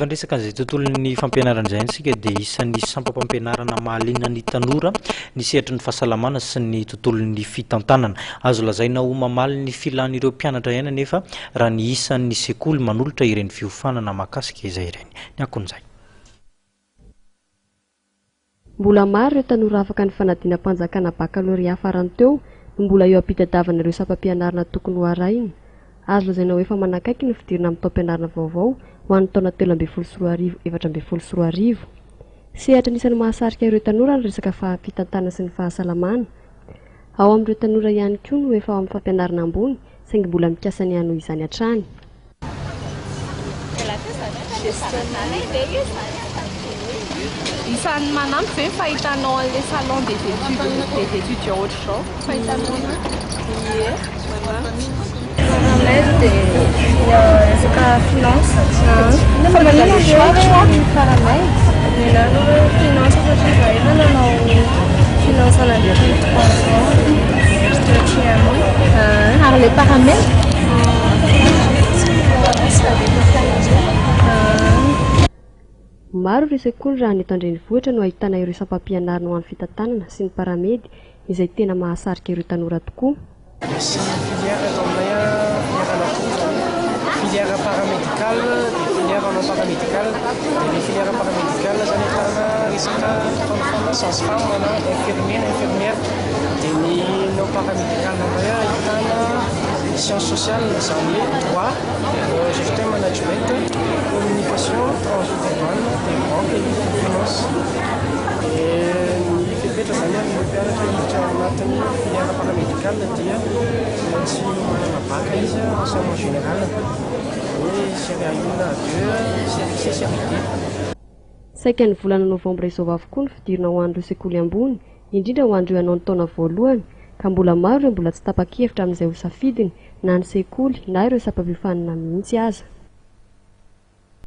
Rehefa niresaka an'izay tontolon'ny fampianarana izay isika dia isan'ny sampam-pampianarana mahaliana ny tanora ny sehatry ny fahasalamana sy ny tontolon'ny fitantanana. Azo lazaina ho mamaly ny filan'ireo mpianatra ihany anefa raha ny isan'ny sekoly manolotra ireny fiofanana mahakasika izay ireny. Ny akon'izay. Mbola maro ireo tanora afaka ny fanadinam-panjakana bakalorea farany teo no mbola eo am-pitadiavana ireo sampam-pianarana tokony ho arahina. Azo lazaina ho efa manakaiky ny fidirana amin'ny taom-pianarana vaovao ho an'ny taona 2013 2014. Sehatra anisan'ny mahasarika ireo tanora ny resaka faha-fitantanana sy ny fahasalamana. Ao amin'ireo tanora ihany koa no efa ao amin'ny fampianarana ambony saingy mbola mikasa ny hanohy izany hatrany. Isan'ny manampy ve ny fahitanao an'ilay salon des études des étudiants ohatr'izao? Fahitanao anazy? Ie, manampy. Paramède dia resaka finance. Fa maninona ny choix hoe paramède? Ny anahy aloha hoe finance satria izaho efa nanao finance nandritra ny 3 ans mieritreritra ny hanohy. Ary ilay paramède? Maro ireo sekoly raha ny eto an-drenivohitra no ahitana ireo sampam-pianarana ho an'ny fitantanana sy ny paramedy izay tena mahasarika ireo tanora tokoa. Misy filière eto aminay, filière anankiroa izany, filière paramédical dia filière non paramédical. Dia ilay filière paramédical izany ahitana resaka fanofanana sage femme na infirmier na infirmière. Dia ny non paramédical indray ahitana sciences sociales izany hoe droit, gestion et management, communication, transit et douane, dia banque et finance. Dia ny fepetra izany amin'ny mpianatra hiditra ao anatin'ny filière paramédical dia tsy maintsy manana bac izy enseignement général, hoe série A1, A2, série C, série D. Saika ny volana novambra izao avokoa ny fidirana ho an'ireo sekoly ambony, indrindra ho an'ireo hanao ny taona voalohany, ka mbola maro ireo mbola tsy tapa-kevitra amin'izay ho safidiny na ny sekoly na ireo sampam-piofanana mihitsy aza.